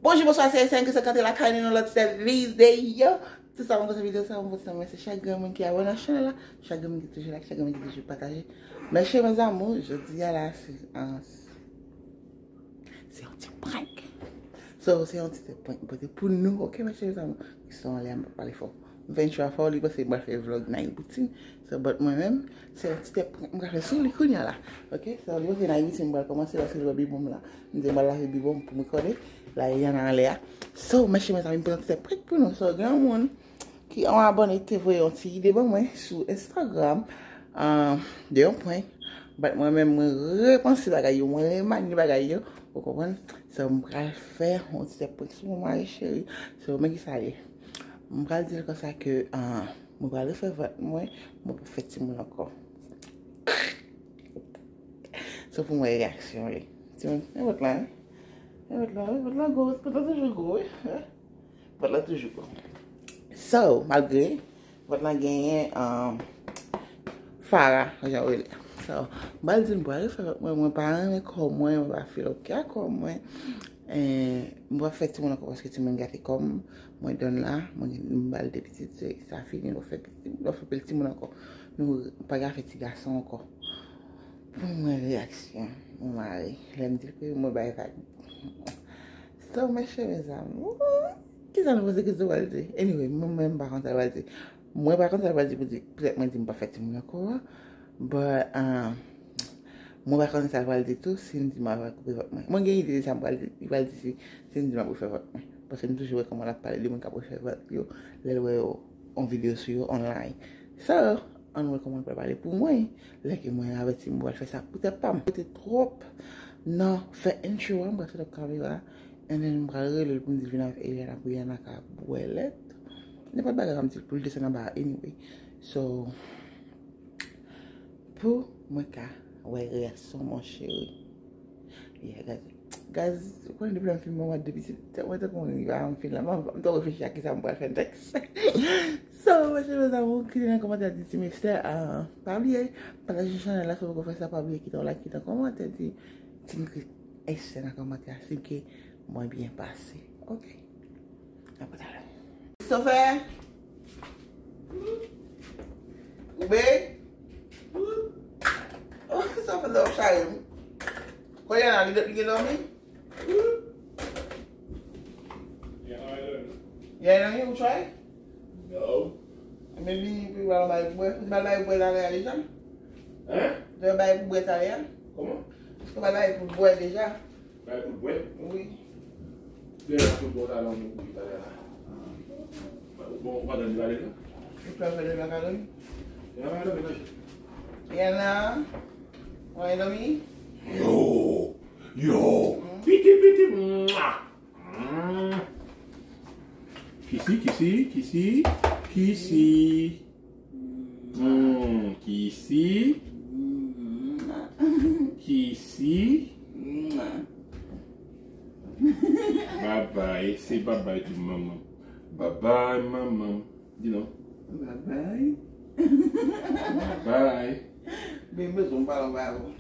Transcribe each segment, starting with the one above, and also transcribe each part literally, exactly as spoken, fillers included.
Bonjou, bonswa, se Ayisyen ki se kante lakay nou nan lòt sèt videyo. Tout sa mwen kontan videyo sa, mwen kontan mèsi chak grenn moun ki abòne ak chanèl la, chak grenn moun ki toujou like, chak grenn moun ki toujou pataje. Mèsi mes amours, jodi a la, se, ah, se yon ti prank. So, se yon ti prank mwen pote pou nou, ok, mèsi mes amours. Ki son anlè a, m ap pale fò. M fè yon chwa fò, li panse m pral fè vlog night routine. So, but mwen menm, se yon ti prank mwen pral fè sou li kounye a la. Ok, so, li panse night routine mwen pral kòmanse, paske l wè bibon m la. M di m pral lave bibon m pou m rekòde. La, y en a anlè a. So, mèsi mes amours, m pran ti prank pou nou. So, gen yon moun ki an abòne te voye yon ti ide ban mwen sou Instagram, ah, de yon prank. But mwen menm, mwen repanse bagay yo, mwen remanye bagay yo. Ou konprann? So, m pral fè yon ti prank sou mon mari cheri. So, men ki sa ye. M pral di l konsa ke, ah, mwen pral refè vant mwen, mwen pou fè timoun ankò. So pou mwen reyaksyon li. Timoun, men vant la, wi. Men vant la, wi. Vant la gwo, vant la toujou gwo, wi. Vant la toujou gwo. So, malgre vant la genyen, um, fara, jan yo rele. So, m pral di l, mwen pral refè vant mwen, mwen pa renmen kò mwen, mwen pa feel ok ak kò mwen. Eh, m pral fè timoun ankò paske timoun gate kò m. Mwen done la, mwen gen, m ba l de pitit, se, sa fini, nou fè pitit, nou fè pil timoun ankò. Nou pa ka fè ti gason ankò. Pou mwen reyaksyon mon mari, lè m di l ke mwen bay vag. So, mes chers amours, kisa nou panse ke sa pral di? Anyway, mwen menm m pa konn sa l pral di. Mwen pa konn sa l pral di pou di, petèt mwen di m pa fè timoun ankò a. But, um, mwen pa konn sa l pral di tou, si m di m ap koupe vant mwen. Mwen gen ide de sa m pral di, li pral di si, si m di m ap refè vant mwen. Paske m toujou wè kòman l ap pale de moun k ap refè vant yo, lè l wè yo, yon videyo sou yo online. So, ann wè kòman l pral pale pou mwen, lè ke mwen avèti m pral fè sa pou tèt pa m. Rete twòp nan fè intro a, m pral set up kamera, and then m pral rele l pou m di l vin avèk Eliana pou Eliana ka bwè lèt. Nenpòt bagay m di l pou l desann anba a anyway. So, pou mwen ka wè reyaksyon mon cheri. Yeah, guys. Guys, ou konnen depi lè m fin manman de pitit, mwen tankou m rive a, m fin la, m, m tankou reflechi a kisa m pral fè next. So, mes chers amours, kite nan kòmantè di ti mistè, ah, pa bliye, pataje chanèl la, si w poko fè sa, pa bliye kite yon like, kite yon kòmantè, di, di m kri Esther nan kòmantè a, si ke mwen byen pase. Ok. Apre talè. Christopher? Koube? Oh, Christopher dòmi chare m. Kounye a la, li, li gen dòmi? Yeah, I done. Yeah, I done, you try? No. Maybe pou ba l bay pou bwè. Ou te ba l bay pou bwè talè a deja? Hein? Ou te ba l bay pou bwè talè a? Kòman? Ou te ba l bay pou bwè deja? Bay pou bwè? Wi. Byen, la pou bwè talè a, mwen kouri talè a. Bon, ou pa tande pale la? Ou pa tande pale la? Yana pa dòmi, non. Yana. Wè, dòmi? Yo! Yo! Piti, piti! Mwa! Mm. Kisi, kisi, kisi, kisi. Mm, kisi. Kisi. Babay, se babay tou manman. Babay, manman. Di non. Babay. Babay. Men bezwen pale anba yo.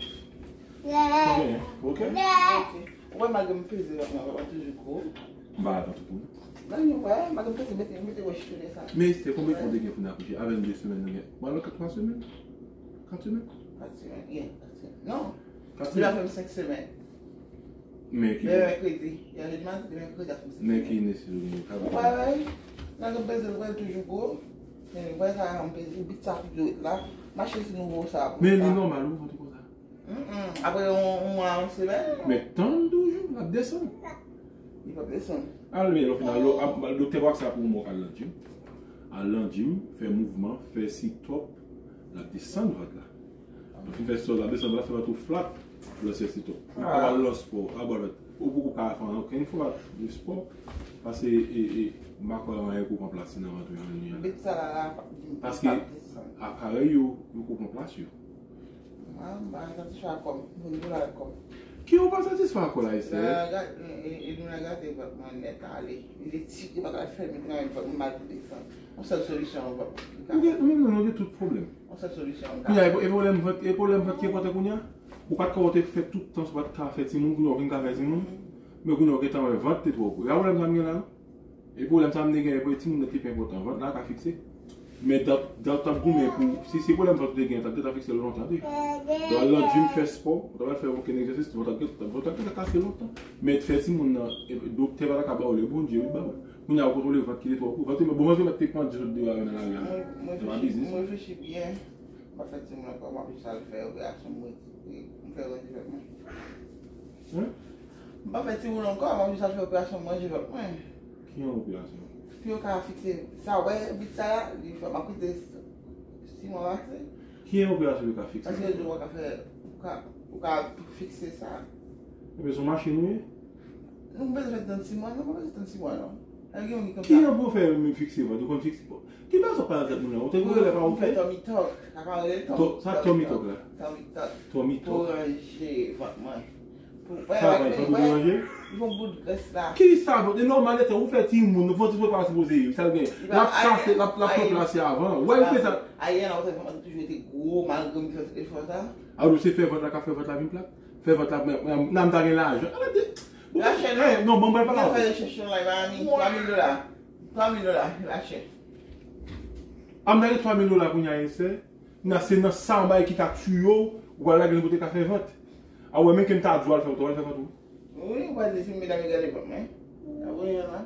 Ok, ok. Ok. Ou wè malgre m peze vant mwen, vant mwen toujou gwo. M pa vant pou ou. Nan yon wè, malgre m peze, mete, mete wòch sou lè sa. Men se konbyen tan w te gen pou n akouche? Avè n de semèn nou gen. Bon, alò kat, twa semèn? Kat semèn? Kat semèn, yeah, kat semèn. Non. Kat semèn? Li va fè m senk semèn. Men ki... Demen mèkredi. Yè jedi, madi, demen mèkredi ap fè m senk semèn. Men ki nesesite ou gen? Ou pa wè? Nan gen peze l, pral toujou gwo. Men ou wè sa, m peze, bit sa pou dwet la. Mache sou nouvo sa. Men li nòmal, ou vant ou konsa. Mm, mm. Apre yon, yon mwa, yon semèn. Men tann douz jou, l ap desann. Li p ap desann. Al, men lè w fin al, al, doktè pa sa pou mwen, al nan gym. Al nan gym, fè mouvman, fè sit-up, l ap desann vant la. Lè w fin fè sit-up, l ap desann vant la, fè vant ou flat, pou l fè sit-up. Ou pa al nan spò, a bò lòt. Ou poko ka fè ankenn fwa de spò, paske, e, e, m pa kwè anyen ko pran plas nan vant ou jan li ye la. Bit sa la, la, li p ap desann. Paske aparèy yo, yo ko pran plas yo. Mwen, m pa satisfè ak kò m. Mwen vin pou lal kò m. Ki ou pa satisfè ak kò la, Esther? Lè, e, e, e nou la gate vant mwen nèt ale. Li te tire, pa ka fè m travay vant mwen mal pou desann. Yon sèl solisyon, vant mwen. Ou gen, ou menm, ou gen tout pwoblèm. Yon sèl solisyon. Kounye a, e, e pwoblèm vant, e pwoblèm vant ki enpòtan kounye a? Ou pa t ka, ou te fè tout tan, ou pa t ka fè timoun, kounye a ou vin ka fè timoun? Men kounye a w gentan wè vant te twò gwo. E pa pwoblèm sa m gen la, non? E pwoblèm sa m te gen, e pou timoun nan te pi enpòtan. Vant la ka fikse. Men dat, dat t ap goumen pou, si se pwoblèm vant ou te gen, t ap gentan fikse l lontan, wi. Ou al nan gym fè spò, ou t ap al fè okenn egzèsis, vant t ap gentan, vant t ap gentan kase lontan. Men fè timoun nan, e, doktè pa ta ka ba w li, Bondye, wi, ba w. Kounye a ou kontwole vant ki te twò gwo. Vant, bon, vant te pandye sot deyò a nan lari a. Mwen, mwen Se pa reflechi, biznis. Mwen reflechi byen. M pa fè timoun ankò, m ap jis al fè operasyon, mwen, m fè ranje fèt mwen. Hein? M pa fè timoun ankò, m ap jis al fè operasyon, m ranje fèt mwen. Ki yon operasyon? Pou yo ka fikse sa, wè, bit sa la, li fè m ap kite siman pase. Ki yon operasyon yo ka fikse? Paske yo di w ka fè, ou ka, ou ka fikse sa. Ebyen, se yon machin ou ye? Nou bezwen fè tann siman, nou pa bezwen tann siman, non. Lè gen yon ki konsa. Ki jan pou yo fè menm fikse vant? Yo konn fikse, bon. Ki bagay sa pale nan tèt moun nan? Ou te konnen lè pa ou fè? Tummy tuck. Sa ka rele tummy tuck. Sa tummy tuck la? Tummy tuck. Tummy tuck. Pou ranje vant mwen. Pou, sa vant ou ranje? Li fè yon bout grès la. Ki sa vant? E nòmal, lè ou fè timoun, nou fè timoun pa sipoze ye. Sa l gen? L ap kase, l ap, l ap pran plas li avan. Wè, ou fè sa. Ayè la, ou te vant mwen toujou te gwo, malgre m fè tout efò sa. Alò, se fè vant la ka fè vant la vin plat? Fè vant la, men, men, nan m ta gen lajan. Ala de, bon, lache, non. Eh, non, bon, mwen pa la. Fè rechèch online, Miami, twa mil dola. Twa mil dola, lache. An m ta gen twa mil dola kounye a, se, nan, se nan sa yon bagay ki ka tiye w, ou pral lage l kote ka fè vant. A wè, men ke m ta di w al fè vant, ou al fè vant ou. Wi, ou pral di si medam yo gade vant mwen. A wi, yon la.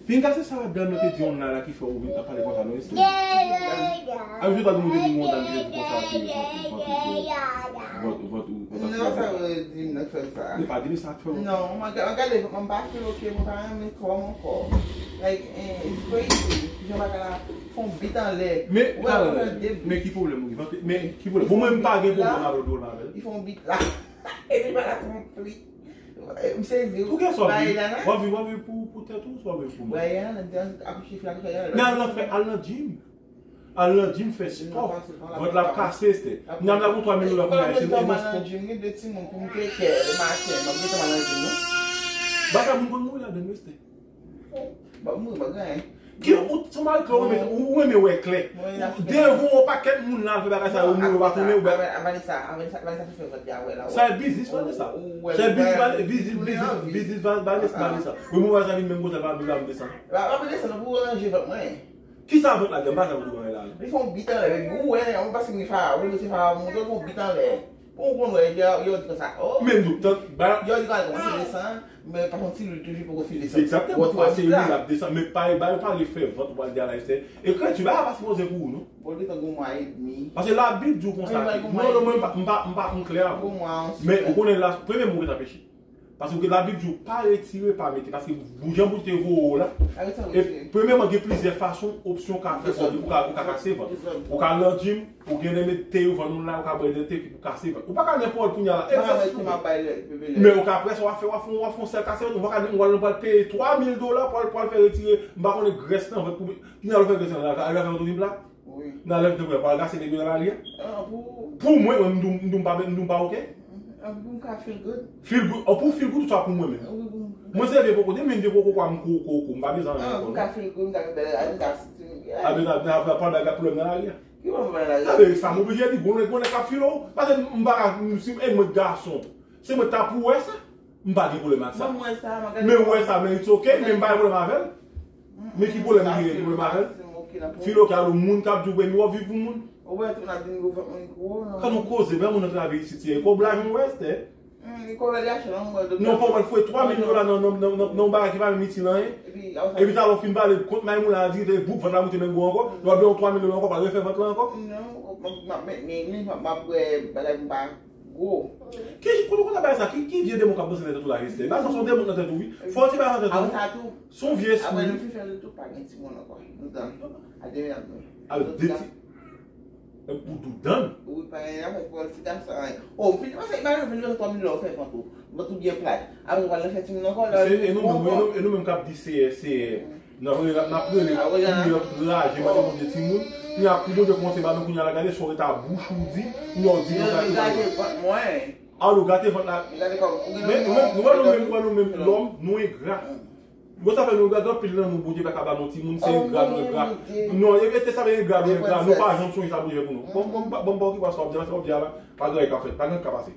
Pinga se sa dan nou te di yon la la ki fè ou vin ap pale konsa non, Esther. A, misye ta di nou te di yon dan ki te di konsa ke vant ou, vant ou, vant ou, vant ou, vant ou. Non, sa vle di m nan fè sa. Li pa di li sa k fè ou. Non, mwen ga-, mwen gade, mwen pa feel ok, mwen pa renmen kò m ankò. Like, eh, it's crazy. Jan bagay la fè yon bit anlè. Men, men ki pwoblèm ou gen? Men ki pwoblèm? Bon, mwen m pa gen pwoblèm avè w, avè l. Li fè yon bit la. Epi bagay la konpli. M sezi wi. Pou kiyès w ap viv? W ap viv, w ap viv pou, pou tèt ou, w ap viv pou moun? Brian, nan te akouche, fè akouche. Men al nan fè, al nan gym. Al nan gym fè spò. Vant la ap kase, Esther. Nan la pou twa mil dola pou al nan gym, e nan spò. Gen de timoun pou m take care le maten, m ap gentan al nan gym non. Bagay moun konn mouri ladann wi, Esther. M ap mouri, m ap ganyen. Ki ou, se mal klè ou renmen, ou renmen wè klè. Devan yon pakèt moun la fè bagay sa yo, mouri, yo pa tounen, ou bèl. Vanessa, Vanessa, Vanessa fè vant li a wè la. Sa e biznis Vanessa. Sa e biznis, biznis, biznis, biznis Vanessa, Vanessa. Wi, mwen wè sa vin menm konsa, pa vin la m desann. Pa vin desann pou ranje vant mwen. Ki sa vant la gen, m pa janm di mwen la. Li fè yon bit anlè, baby. Ou wè, ou pa si ni fara, ou se fara, montre yon bit anlè. Bon, ou konn wè, yo, yo di konsa, oh. Men nou, tan, ba. Yo di konsa, kòmanse desann, men pa fè yon ti lwil toujou poko fin desann. Egzakteman, pase lwil ap desann, men pa, ba yo pale fè vant, ou pral di a la Esther. E kredi, ba pa sipoze pou ou, non. Bon, li tan gon mwa edmi. Paske Labib di w konsa, non, non, mwen, m pa, m pa, m pa, m klè avè w. Gon mwa, yon semèn. Men, ou konnen la, premye moun ki ta peche. Paske Labib di w pa retire, pa mete, paske jan Bondye te voye w la. E premyèman, gen plizyè fason, opsyon ou ka fè sa, ou ka, ou ka kase vant. Ou ka al nan gym, ou gen de met te yo vann moun la, ou ka bwè de te pou kase vant. Ou pa ka nenpòt kounye a la. Men ou ka, apre sa, w ap fè, w ap fè, w ap fè yon sèl kase vant, ou pa ka, ou al pral peye twa mil dola pou al, pou al fè retire, m pa konnen grès nan vant pou, kounye a l fè grès nan vant, al fè vant ou vin plat. Wi. Nan lè m te wè, pa gaste nèg yo nan lari a. Ah, pou... Pou mwen, mwen, m di w, m di w m pa, m di w m pa oke. Ah, pou m ka feel good. Feel good. Oh, pou feel good, ou sa pou mwen menm. Wi, pou m... Mwen se vye poko, depi m vye poko, kwa m ko, ko, ko, m pa bezwen anyen ankò, non. Ah, pou m ka feel good, m ka bèl, a, m ka... A, men, nan, nan, nan, pandan gade pwoblèm nan lari a. Ki pwoblèm nan lari a? A, men, sa m oblije di, gon, gon nèg k ap file w, paske m pa ka, si, e mwen gason. Se mwen ta pou wè sa. M pa gen pwoblèm ak sa. Mwen, mwen wè sa, m ap gade. Men wè sa, men it's ok, men m pa gen pwoblèm avè l. Men ki pwoblèm li gen, gen pwoblèm avè l? Fil ok, alò, moun k ap di w, men w ap viv pou moun. Ou wè, tou n ap vin gwo vant mwen gwo, non. Kan nou koze, men moun nan travè isit, se kòb la, mwen wè, Esther. Hmm, li kòb la, li achte nan mwen, non, kòb la foure twa mil dola nan, nan, nan, nan, nan yon bagay ki pa menm itil anyen. Epi talè w fin pale kont Maimouna a di, te bout vant la moute men gwo ankò. Yo ap ban w twa mil dola ankò, pral refè vant la ankò. Non, m ap, m ap, men, men, men, m ap, m ap wè bagay pou m pa gwo. Ki, kote w konn bagay sa? Ki, ki vye demon k ap danse nan tèt ou la, Esther? Bagay sa se yon demon nan tèt ou, wi. Fò w ti bagay nan tèt ou. Apre sa tou, se yon vye espri. Apre nou fin fè l tou, pa gen timoun ankò. Nou tann. A demen n ap nou. Al de ti. Ou tou tann. Wi, pa gen afè pou al ti gason anyen. Oh, m fin, mwen fè, imajine w fin jwenn twa mil dola, w fè vant ou. Vant ou byen plat. Apre w pral nan fè timoun ankò, lè... E nou menm, e nou, e nou menm k ap di Seyè, Seyè. N ap rele, n ap rele, kounye a tout raje, mande Bondye timoun. Kounye a, pou Bondye kòmanse ba nou, kounye a la, gade sa w ret a bouch ou di, kounye a w di konsa, kounye a. Yo gate vant mwen. A, nou gate vant la. Men, men, nou wè nou menm, nou wè nou menm, lòm, nou engra. Bon, sa fè nou engra, gen anpil nan nou, Bondye pa ka ba nou timoun, se engra, nou engra. Non, e, e, se sa fè engra, nou engra, nou pa janm sonje sa Bondye fè pou nou. Bon, bon, bon, bon, ki pa sa w ap di la, sa w ap di la, pa gen anyen k ap fèt, pa gen anyen k ap pase.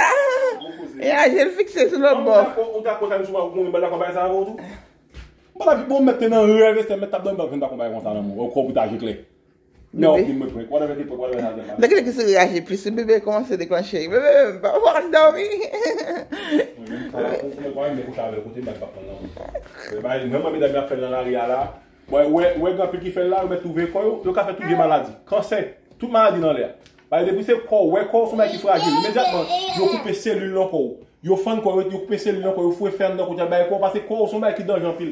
sa. E aje l fikse sou lòt bò. Ou ta kontan sou mwen, ou konn bagay sa avè w tou. Bon, bon, mèt te nan rèv, se mèt t ap dòmi, pa konn bagay konsa nan mwen. Ou kò pou ta aje klè. Non, ok, mwen prank. Whatever, ki prank, whatever, sa. Dèk lè ki sou reyaji plis, bebe kòmanse deklanche. Bebe, pa pa dòmi. Mwen menm sa la, pou mwen pa renmen kouche avè l kote, mwen pa pran nan mwen. Mwen pa, mwen, mwen, medam, y ap fè l nan lari a la. Bon, wè, wè, gen anpil ki fè l la, yo mèt twouve kò yo, yo ka fè tout vye maladi. Kansè, tout maladi nan lè a. Paske depi se kò w, wè kò w se yon bagay ki frajil. Imedyatman, yo koupe selil nan kò w. Yo fann kò w, yo koupe selil nan kò w, yo foure fè anndan kò w, y ap bay kò w, paske kò w se yon bagay ki danje anpil.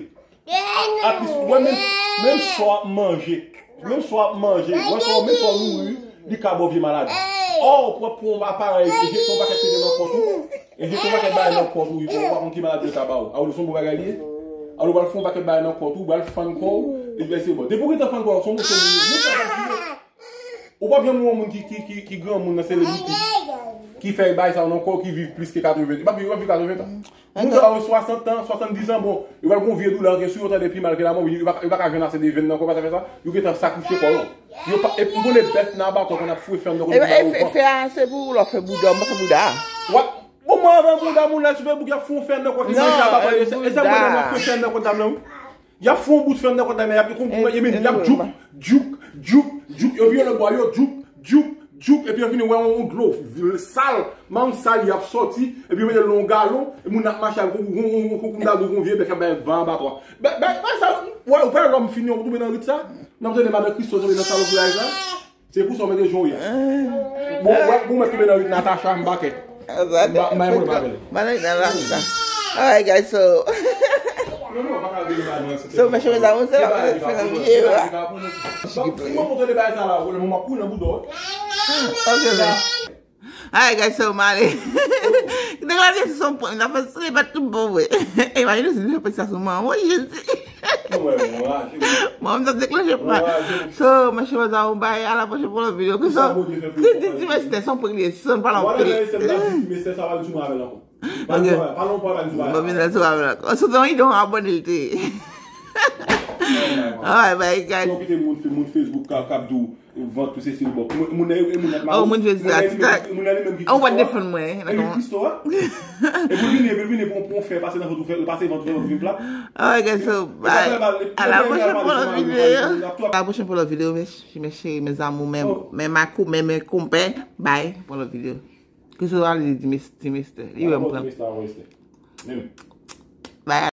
At least, wè, menm, menm sa w ap manje. Menm sa w ap manje. Wè sa w, menm sa w nouri, li ka ba w vye maladi. Ò, ou pran pou yon aparèy, enjeksyon pakèt tete nan kont ou. Enjeksyon pakèt bagay nan kont ou, ou pa konn ki maladi yo ta ba w. A ou se yon bon bagay li ye? A ou pral fè yon pakèt bagay nan kont ou, ou pral fann kò w, epi se bon. Depi w gentan fann kò w, se yon moun se moun. Moun sa pa di ou. Ou p ap janm wè yon moun ki, ki, ki, ki granmoun nan selebrite. ki fè bay sa nan kò, ki viv plis ke katreven, yo p ap viv, yo p ap viv katreven tan. Moun sa yo swasant tan, swasanndis an, bon, yo pral gon vye doulè antre sou yo, tande pi mal ke lanmò, yo pa, yo pa ka jwenn ase de venn nan kò, pa sa fè sa, yo gentan sakrifye kò yo. Yo pa, e m konnen bèf nan abatwa konn ap foure fè nan kò depi nan ovan. Fè a se pou lè w fè bouda, m pa fè bouda. Wa, bon, mwen avè bouda moun la sou Facebook, y ap foun fè nan kò, li manje abatwa, e se, e se mwen menm ap foun fè nan kò dam nan, wi. Y ap fè yon bout fè nan kòt la, men y ap, y ap, y ap jouk, jouk, jouk, jouk, yo vire lòt bò, yo jouk, jouk, jouk, epi yo vini wè yon, yon dlo vil sal, manm sal, y ap sòti, epi yo mete l nan yon galon, e moun ap mache ak yon, yon, yon, yon, yon, yon, yon vye bèk ap bay van abatwa. Bèk, bèk, bèk sa, wè, ou pa wè lòm fini, ou tonbe nan rit sa? N ap tande madan Christo tonbe nan salopri la. Se pou sa w mete jan w ye a. Bon, wè, bon, mwen tonbe nan rit Natacha, m bakè. Exactly. M ba, m bay mwen avè l. Madan nan rasta. Alright, guys, so. Non, non, pa ka vin ba nou, et cetera. So, mèche mezanmi, se la pou fè nan videyo a. Bon, si mwen montre de bagay sa la, ou le moman pou nan bouda. Ok, men. Alright, guys, so, m ale. Deklare se son prank, la fè se bat tout bon vre. Imajine si nou fè sa sou mwen. Woy, Jezi. Mwen, mwen raje, mwen. Mwen, m t ap deklanje prank. Mwen raje. So, mèche mezanmi, bye, à la prochaine pour la vidéo. Ki sa Bondye fè pou ou. Ki di ti mèstè, son prank li ye, si son pale anpil. Wala, se m t ap di ti mèstè, sa pa di sou mwen avè l ankò. Ok. Bon, vin la sou avè l ankò. So, se yon idon abòne l te ye. Alright, bye, guys. Son kite moun, moun Facebook k ap, k ap di w vant ou se sil bòk. Moun, moun nan, moun nan, oh, moun Facebook la, moun nan li menm ki, oh, w ap defann mwen, e li Christo a. E pou l vini, e pou l vini pou, pou fè pase nan vant ou fè, pase vant ou fè vant vin plat. Alright, guys, so, bye. À la prochaine pour la vidéo. À la prochaine pour la vidéo, mes, mes chéris, mes amours, mes, mes makou, mes, mes konpè. Bye pour la vidéo. Christo a li di, di mèstè, li wè m pran. Bye.